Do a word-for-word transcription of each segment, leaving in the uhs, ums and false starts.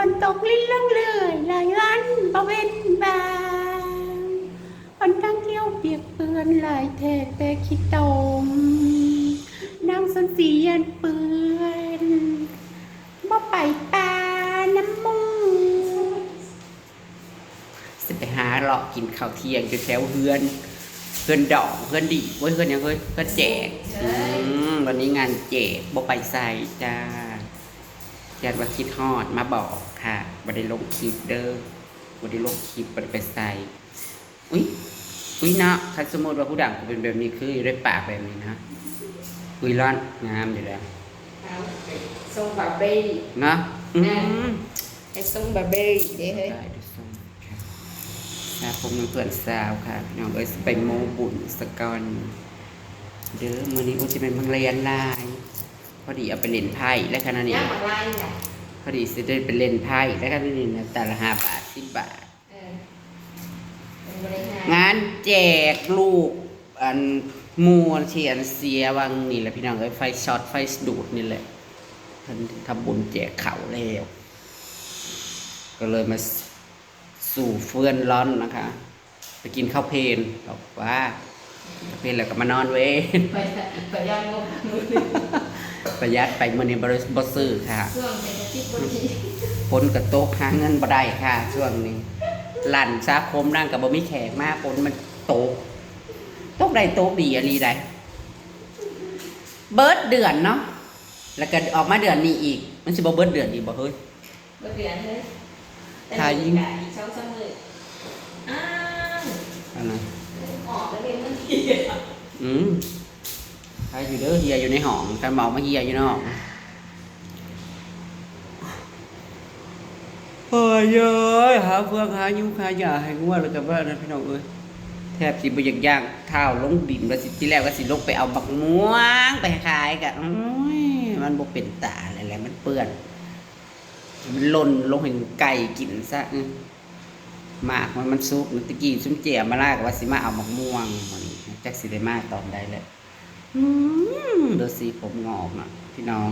ฝนตกรินลงเลยหลายวันบ่เว้นบาง คนทั้งเที่ยวเปียกเปื้อนหลายแท้แต่ขี้ตม นางสนสียันเปื้อน บ่ไปปาน้ำมูก สิไปหาเลาะกินข้าวเที่ยงอยู่แถวเฮือน เฮือนดอง เฮือนดี โอ้ย เฮือนหยังเฮ้ย เฮือนแจก อืม วันนี้งานแจก บ่ไปใส่จ้า ญาติว่าคิดฮอดมาบอกค่ะ บ่ได้ลงคลิปเด้อ บ่ได้ลงคลิป บ่ได้ไปใส่ อุ๊ย อุ๊ยเนาะ คันสมมุติว่าผู้ดังกูเป็นแบบนี้ คืออยู่ในปากแบบนี้นะ อุ๊ย ร้อน งามอยู่แล้ว เอา ทรงบาร์บี้ เนาะ อืม อ่ะ ไอ้ทรงบาร์บี้เด้เฮ้ย ได้ดูทรงค่ะ สระผมน้ำเพื่อนสาวค่ะ พี่น้องเอ้ย สิไปโม้บุญสะก่อน เด้อ มื้อนี้ โอ้ย จะเป็นมังเรียนหลาย พอดีเอาไปเล่นไพ่แล้วค่ะนั่นนี่ ย่างบักลายนี่ล่ะ พอดีสิได้ไปเล่นไพ่แล้วค่ะนั่นนี่นะ แต่ละห้าบาท สิบบาท เออ เป็นบริหาร งานแจกลูก อัน หมู่เสียนเสียวังนี่แหละพี่น้องเอ้ย ไฟช็อต ไฟดูดนี่แหละ เพิ่นทำบุญแจกเขาวแล้ว ก็เลยมาสู่เฟื่อนร้อนนะคะ ไปกินข้าวเพลน บอกว่า ข้าวเพลนแล้วก็มานอนเว้ย ประหยัด ประหยัดงบ ประหยัดไปมื้อนี้บ่ได้ บ่ซื้อค่ะ ช่วงเศรษฐกิจบ่ดี ฝนก็ตก หาเงินบ่ได้ค่ะ ช่วงนี้ ร้านสระผมนางก็บ่มีแขกมา ฝนมันตก ตกได้ตกดีอะลีใด เบิดเดือนเนาะ แล้วก็ออกมาเดือนนี้อีก มันสิบ่เบิดเดือนอีกบ่เฮ้ย เบิดเดือนเลย ถ้ายิ่ง แต่อีกสองสามมื้อ อ้าว อันนั้น ออกแล้วเป็นมันเหี่ย อืม ใครอยู่เด้อ เหี่ยอยู่ในห้อง คันเมามาเหี่ยอยู่นอก โอ้ยเอ้ย หาเฟืองหายุงหาหญ้าให้งัวแล้วก็ว่านะพี่น้องเอ้ย แทบสิบ่อยากย่างเท้าลงดิน ว่าสิ ทีแรกว่าสิลงไปเอาบักม่วงไปขายกะ โอ้ย มันบ่เป็นตาอะไรแล้ว มันเปื้อน มันหล่นลงให้ไก่กินซะ อื้อ หมากมัน มันสุกนะ ตะกี้ซุมเจียมาลาก็ว่าสิมาเอาบักม่วง มื้อนี้จักสิได้มาตอนใดแหละ อืม ดูสิผมงอกนะพี่น้อง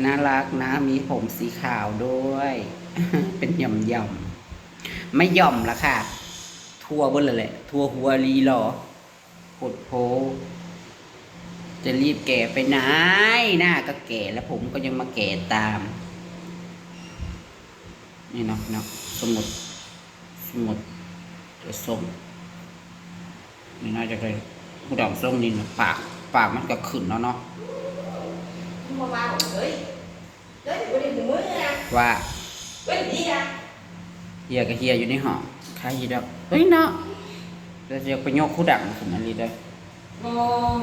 น่ารักนะ มีผมสีขาวด้วย เป็นหย่อมๆ ไม่หย่อมละค่ะ ทั่วเบิดเลยแหละ ทั่วหัวลีหรอ โพดโพ จะรีบแก่ไปไหน หน้าก็แก่แล้วผมก็ยังมาแก่ตาม นี่เนาะ เนาะ สมุด สมุด ตัวส้ม นี่น่าจะเป็นผู้ดำส้มนี่นะ ปาก ปากมันก็ขึ้นแล้วเนาะ มันบ่เว้าเอ้ย เอ้ย บ่ได้หูเมื่อ ว่า เอ้ย เหี่ย เหี่ยก็เหี่ยอยู่ในห้อง ใครอยู่ดอก เอ้ยเนาะ แล้วจะไปยกผู้ดังขึ้นอันนี้ได้ โอ้ย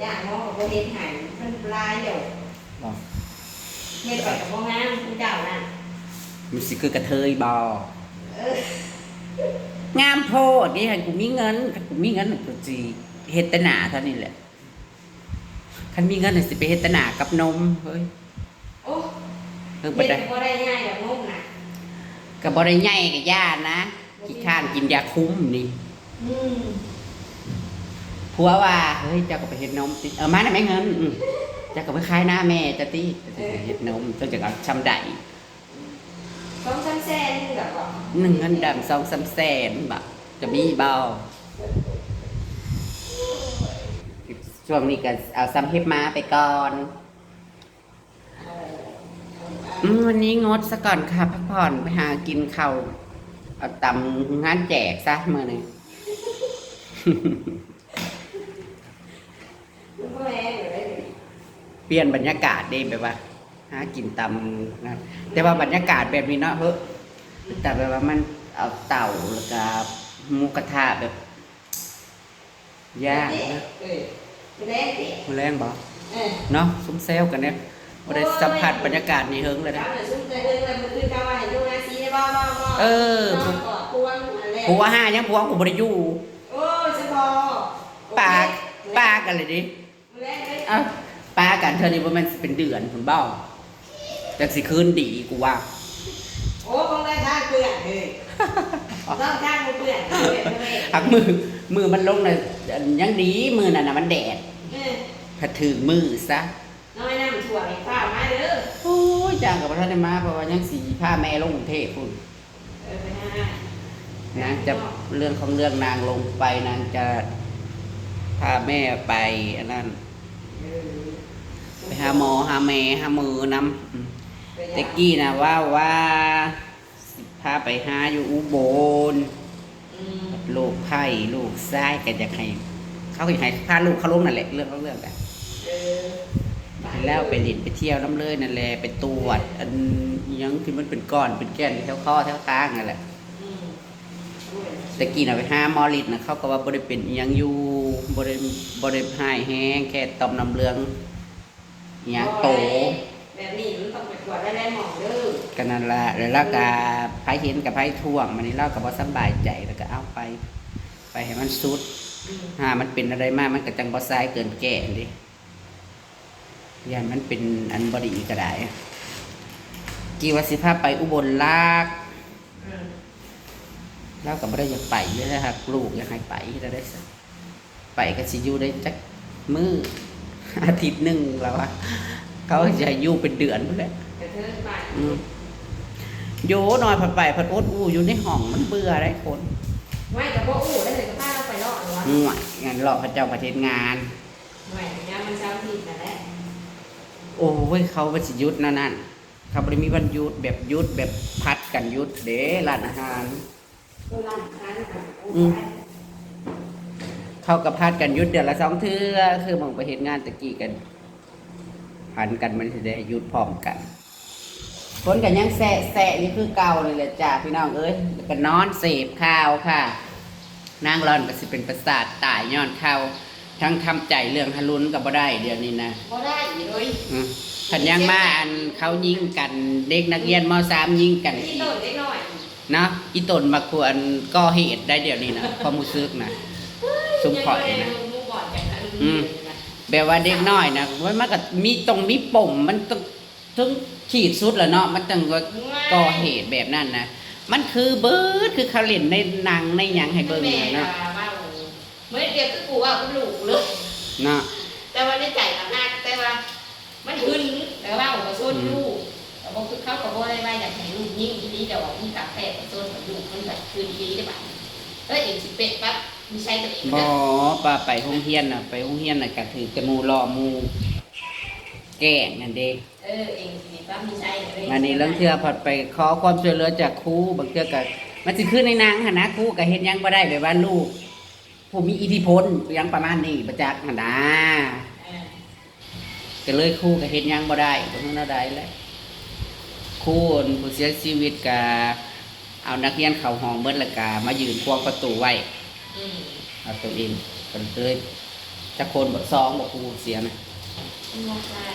ย่านหมอก็บ่เฮ็ดให้ มันหลายแล้ว บ่ เฮ็ดไปก็บ่งาม ผู้เจ้าน่ะ มันสิคือกระเทยบ่ เออ งามโพดนี่ คันกูมีเงิน คันกูมีเงินกูสิเฮ็ดแต่หน้าเท่านี้แหละ คันมีเงินน่ะสิไปเฮ็ดแต่หน้ากับนม เฮ้ย โอ้ เออ บ่ เฮ็ด ได้ ก็บ่ได้ง่ายดอกนมน่ะ ก็บ่ได้ใหญ่ก็ย่านนะ ขี้คร้านกินยาคุมนี่ อืม ผัวว่า เฮ้ย เจ้าก็ไปเฮ็ดนมติ เอามาได้ไหมเงิน อืม เจ้าก็ไปขายหน้าแม่เจ้าติ เออ เฮ็ดนม เจ้าจะเอาช่ำใด สองสามแสนนี่แหละบ่ หนึ่งเงินดำสองสามแสนบ่ จะมีบ่ ช่วงนี้ก็เอาซ้ำเฮ็ดมาไปก่อน อืม วันนี้งดซะก่อนค่ะ พักผ่อน ไปหากินข้าว เอาตำงานแจกซะมื้อนี้ เปลี่ยนบรรยากาศเด้ แบบว่า หากินตำนะ แต่ว่าบรรยากาศแบบนี้เนาะ เฮ้ย แต่แบบว่ามันเอาเต่าแล้วก็หมูกระทะแบบ ย่างนะ เออ มื้อแลงติ มื้อแลงบ่ เออ เนาะ ซุมแซวกันเนี่ย บ่ได้สัมผัสบรรยากาศนี้เฮิงเลยนะ เจ้าน่ะซุมแต่เฮิงแล้ว มื้ออื่นเจ้าว่าให้อยู่นาซีได้บ่ บ่ บ่ เออ นอนกอดพวงนั่นแหละ ผัวหายังผัวกูบ่ได้อยู่ โอ้ย สะพอ ปา โอเค ปากันเลยดิ มื้อแลงเลย เอ้า ปากันเทื่อนี้บ่แม่นสิเป็นเดือนพุ้นบ่ จักสิคืนดีกูว่า โอ้ คงได้ทางเปื้อนเลย ต้องทางบ่เปื้อน เปื้อนเลย อักมื้อ มื้อมันลงน่ะ ยังดี มื้อนั้นน่ะมันแดด เออ ผัดถืกมื้อซะ น้อยน้ำถ่วงฟ้ามาเด้อ โอ้ย จ้างกับพระท่านได้มา เพราะว่ายังสิพาแม่ลงกรุงเทพฯพุ้น เออ ไปหา นางจะ เรื่องของเรื่องนางลงไป นางจะพาแม่ไปอันนั้น เออ ไปหาหมอหาแม่หาหมอนำ อืม ไปหา แต่กี้นะว่า ว่าสิพาไปหาอยู่อุบล อืม ลูกไผ่ลูกชายก็อยากให้ เขาก็อยากให้พาลูกเขาลงนั่นแหละ เรื่องของเรื่องกัน เออ ให้แล้วไปเล่นไปเที่ยวนำเลยนั่นแหละ ไปตรวจอันอิหยังที่มันเป็นก้อนเป็นแก่นแถวคอแถวตานั่นแหละ อืม แต่กี้น่ะไปหาหมอฤทธิ์นะ เขาก็ว่าบ่ได้เป็นอิหยังอยู่ บ่ได้ บ่ได้ร้ายแรง แค่ต่อมน้ำเหลือง อิหยังโต แบบนี้มันต้องไปตรวจหลายๆหม่องเด้อ ก็นั่นล่ะ แล้วลาวก็ไผเห็นกับไผท้วง บัดนี้ลาวก็บ่สำบายใจ แล้วก็เอาไป ไปให้มันสุด อืม ถ้ามันเป็นอะไรมาก มันก็จั่งบ่สายเกินแก้เด้ ย้านมันเป็นอันบ่ดีก็ได้ กี้ว่าสิพาไปอุบลรัก อืม ลาวก็บ่ได้อยากไปอยู่แล้ว หากลูกอยากให้ไปเฮ็ดจั่งใด๋ซะ ไปก็สิอยู่ได้จักมื้อ อาทิตย์หนึ่งแล้ววะ เขาจะให้อยู่เป็นเดือนพุ้นแหละ กระเทินไป อืม โยน้อยผัดไปผัดอดอู้อยู่ในห้อง มันเบื่อได้คน ไม่ ก็บ่อู้ได้เลย ก็พาเราไปเลาะหรอวะ ง่วย งานเลาะเขาเจ้าประเทศงาน ไม่ ยามมันเสาร์อาทิตย์นั่นแหละ โอ้ย เขาว่าสิหยุดแนวนั้น เขาบ่ได้มีวันหยุด แบบหยุดแบบผัดกันหยุดเด้ ร้านอาหาร อืม เขาก็ผัดกันหยุดเดือนละสองเทื่อ คือหม่องไปเฮ็ดงานแต่กี้กัน ผัดกัน มันสิได้หยุดพร้อมกัน ฝนก็ยังแซะแซะอยู่คือเก่านี่แหละจ้า พี่น้องเอ้ย แล้วก็นอนเสพข่าวค่ะ นางหล่อนก็สิเป็นประสาทตายย้อนข่าว ทั้งทำใจเรื่องฮารุนก็บ่ได้เดี๋ยวนี้นะ บ่ได้เลย อืม คันยังมาอันเขายิงกัน เด็กนักเรียน ม.สาม ยิงกัน อีโตนเด็กน้อย เนาะ อีโตนบักควรก่อเหตุได้เดี๋ยวนี้นะ ความรู้สึกนะ ซุมข่อยนะ ยังบ่ได้รู้บ่อนกันนะ อืม แบบว่าเด็กน้อยนะ มัน มันก็มี ต้องมีปม มันต้องถึงขีดสุดแล้วเนาะ มันจั่งว่า ว้าย ก่อเหตุแบบนั้นนะ มันคือเบิด คือเขาเล่นในหนังในหยังให้เบิ่งน่ะเนาะ แม่ว่าเว้า เมื่อเดียวคือกูเว้ากับลูกเลย เนาะ แต่ว่าในใจน่ะฮัก แต่ว่ามันหึง แต่ว่าบ่สน อืม ลูก แต่บ่คือเขาก็บ่ได้ว่าอยากให้ลูกยิงอีหลีดอก มีกาแฟบ่สนลูก มันแบบหึงอีหลีเด้บัดนี้ เอ้ย เองสิเป็นปั๊บ นิสัยตัวเอง บ่ นะ ป้าไปโรงเรียนน่ะ ไปโรงเรียนน่ะก็ถือแต่หมู่ล้อหมู่แกล้งนั่นเด้ เออ เองสิปั๊บนิสัยตัวเอง มานี่ลางเทื่อผัดไปขอความช่วยเหลือจากครู บางเทื่อก็ มันสิคือในหนังหั้นนะ ครูก็เฮ็ดหยังบ่ได้ แบบว่าลูกผู้มีอิทธิพลอิหยังประมาณนี้ บ่จักหั้นนะ อ่า ก็เลยครูก็เฮ็ดหยังบ่ได้ บ่ฮู้แนวใดแหละ ครูอันผู้เสียชีวิตก็เอานักเรียนเข้าห้องเบิด แล้วก็มายืนขวางประตูไว้ อืม เอาตัวเองก็เลย จักคนบ่ สองบ่ ครูเสียนะ มันบ่คลาย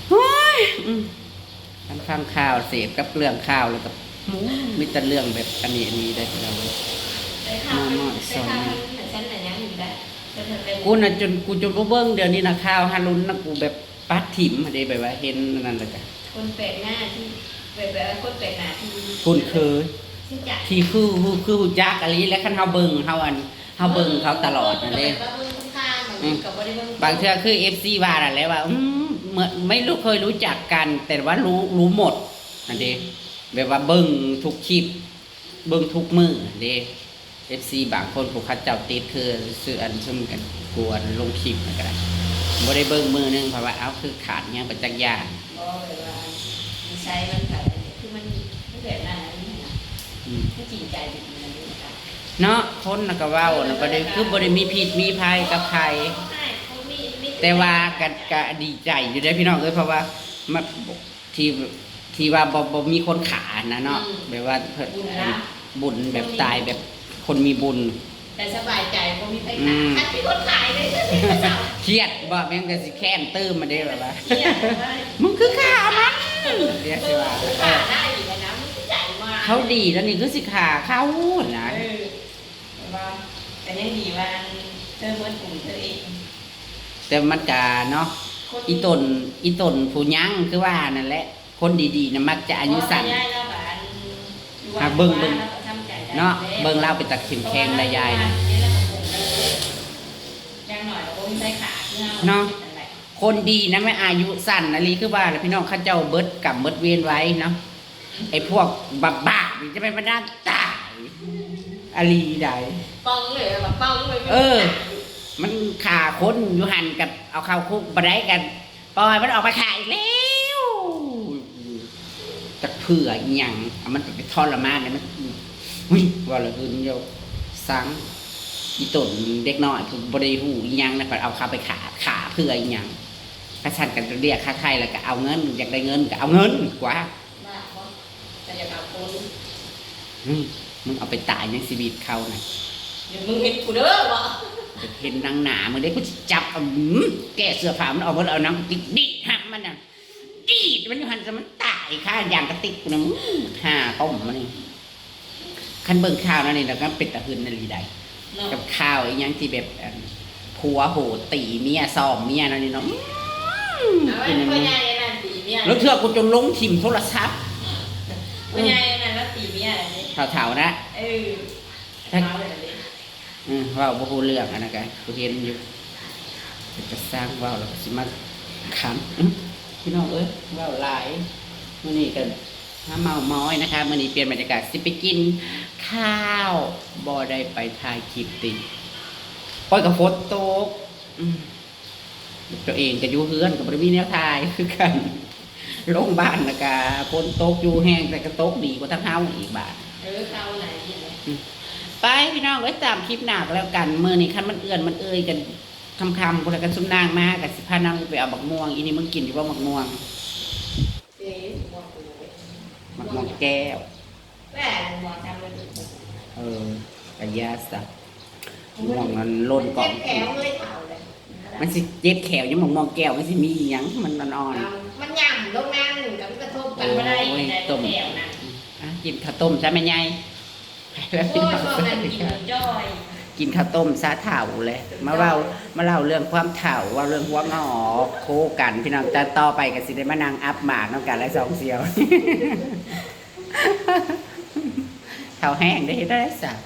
โอ้ย อืม คันฟังข่าวเสพกับเรื่องข่าวแล้วก็ โอ้ย มีแต่เรื่องแบบอันนี้อันนี้ได้พี่น้องเอ้ย แต่ข่าว มาม่อย แต่ข่าว สอน มันเหมือนฉันน่ะยังอยู่ได้ แต่เธอเป็น กูน่ะจน กูจนบ่เบิ่งเดี๋ยวนี้นะ ข่าวฮารุนนะ กูแบบปัดถิ่มหั้นเด้ แบบว่าเห็นอันนั้นแล้วก็ คนแปลกหน้าที่ แบบ แบบว่าคนแปลกหน้าที่ คุ้นเคย ที่จะ ที่คือ คือ คือรู้จักอีหลี และคันเฮาเบิ่ง เฮาอัน เฮาเบิ่งเขาตลอดนั่นเด้ เออ ก็แบบว่าเบิ่งทุกทาง อืม ก็บ่ได้เบิ่ง บางเทื่อคือ เอฟซี ว่านั่นแหละว่า อืม เหมือนไม่รู้ เคยรู้จักกัน แต่ว่ารู้ รู้หมดนั่นเด้ แบบว่าเบิ่งทุกคลิป เบิ่งทุกมื้อเด้ เอฟซี บางคนผู้เขาเจ้าติดคือ ซื้ออันซุมกันกวนลงคลิปนั่นก็ได้ บ่ได้เบิ่งมื้อหนึ่ง เพราะว่า เอ้า คือขาดหยังไปจักอย่าง บ่ แบบว่านิสัยมันก็ คือมัน มันแบบนั้นอันนี้นะ อืม มันจริงใจอยู่ในนี้นะ เนาะ คนน่ะก็เว้านะ บ่ได้ คือบ่ได้มีพิษมีภัยกับใคร แต่ว่าก็ ก็ดีใจอยู่เด้พี่น้องเอ้ย เพราะว่ามัน ที่ ที่ว่าบ่ บ่มีคนขานะเนาะ อืม แบบว่าเพิ่น บุญนะ บุญแบบตายแบบคนมีบุญ แต่สบายใจ บ่มีใครขา อืม คันมีคนขายเลย เครียดบ่ แม่นก็สิแค้นตื่มมาเด้ แบบว่า เครียดว่า มึงคือฆ่ามัน เดี๋ยวสิว่า เออ ฆ่าได้อยู่แล้วนะ มึงคือใจมา เขาดีแล้วนี่คือสิฆ่าเขานะ เออ แต่ว่า แต่ยังดีว่า เธอเมิดกลุ่มเธอเอง แต่มันกะเนาะ คน อีตน อีตนผู้ยังคือว่านั่นแหละ คนดีๆนะมักจะอายุสั้น เพราะว่ายายเราแบบอัน อยู่ หาเบิ่ง บ้าน เบิ่ง เราก็ทำใจได้ เนาะ แล้ว เบิ่งลาวเป็นตาเข้มแข็งได้ยายนะ เพราะว่าเราอยู่บ้านเนี่ยเราก็คง อย่างน้อยเราก็มีใช้ขาที่เรา เนาะ นั่นแหละ คนดีนะไม่อายุสั้นนะลี คือว่าแล้วพี่น้องเขาเจ้าเบิดกรรมเบิดเวรไว้เนาะ ไอ้พวกบ้าๆนี่จะเป็นบรรดาตายอลีใด ปังเลยแบบปังเลย เออ มันฆ่าคนอยู่หั่นกับเอาเข้าคุกบ่ได้กัน ปล่อยมันออกไปฆ่าอีกแล้ว จักเพื่ออีหยังเอามันไปทรมานเนี่ยมัน อุ้ย ว่าละหึนอยู่สัง อีตนเด็กน้อยผู้บ่ได้ฮู้อีหยังนะก็เอาเขาไปฆ่า ฆ่าเพื่ออีหยัง กระชั้นกันเรียกค่าไถ่แล้วก็เอาเงิน อยากได้เงินก็เอาเงินกว่า บ้าปะแต่อยากเอาคน อืม มึงเอาไปตายในชีวิตเขานะ เดี๋ยวมึงเห็นกูเด้อวะ เห็นหนังหนามึงได้กูสิจับเอา อืม แก้เสื้อผ้ามันออกมาแล้วเอาหนังติดดีดหักมันน่ะ ดีดมันอยู่หั่นจะมันตายค่ะอย่างกระติกกูนะ อืม ฆ่าต้มมันนี่ คันเบิ่งข่าวนั่นนี่แล้วก็เป็นตาหึนนั่นลีใด เนาะ กับข่าวอีหยังที่แบบอันผัวโหดตีเมียซ้อมเมียนั่นนี่เนาะ อืม เอาไว้ เป็นอย่าง พ่อ นี้ ใหญ่นั่นตีเมีย แล้วเทื่อกูจนลงถิ่มโทรศัพท์ พ่อใหญ่นั่นแล้วตีเมียอะไรนี่ เฒ่าๆนะ เออ ถ้า เอาเลย อืม เว้าบ่ฮู้เรื่องอันนั้นก็กูเห็นอยู่ เป็นตาสร้างเว้าแล้วก็สิมาขัน อื้อ พี่น้องเอ้ย เว้าหลาย มื้อนี้ก็มาเม้าม้อยนะคะ มื้อนี้เปลี่ยนบรรยากาศ สิไปกินข้าว บ่ได้ไปถ่ายคลิปติ ปอยกับฝนตก อืม ตัวเองก็อยู่เฮือนก็บ่ได้มีแนวถ่ายคือกัน ลงบ้านแล้วก็ฝนตกอยู่แฮงแต่ก็ตกดีกว่าทางเฮาอีกบาด เออเกาไหนเนี่ย ไปพี่น้องเอ้ย ตามคลิปหน้าก็แล้วกัน มื้อนี้คันมันเอื้อนมันเอ่ยกัน ค่ำๆ พุ้นละกัน ซุมนางมาก็สิพานางไปเอาบักม่วง อีนี่มึงกินอยู่บ่บักม่วง เจ๊บอกกูเลย บักม่วงแก้ว แม่บอกจำเลย เออ กะยาซะ ม่วงนั้นโลนกล่อง เจ็บแขนเลยเผาเลย มันสิเจ็บแขวยังบักม่วงแก้ว มันสิมีอีหยัง มันอ่อนๆ มันย่ำลงนั่งกับกระทบกันบ่ได้ โอ้ย แต่ ต้ม แขนนะ อ่ะ กินข้าวต้มซะแม่ใหญ่ แล้วพี่ โอ้ย น้อง ช่วงนั้นกินจนจ้อย กินข้าวต้มซะเฒ่าเลย มาเว้า มาเล่าเรื่องความเฒ่า เว้าเรื่องหัวงอกโคกัน พี่น้อง แต่ต่อไปก็สิได้มานั่งอัพหมากนำกันและสองเสี่ยว เฒ่าแห้งได้เฮ็ดได้ซะ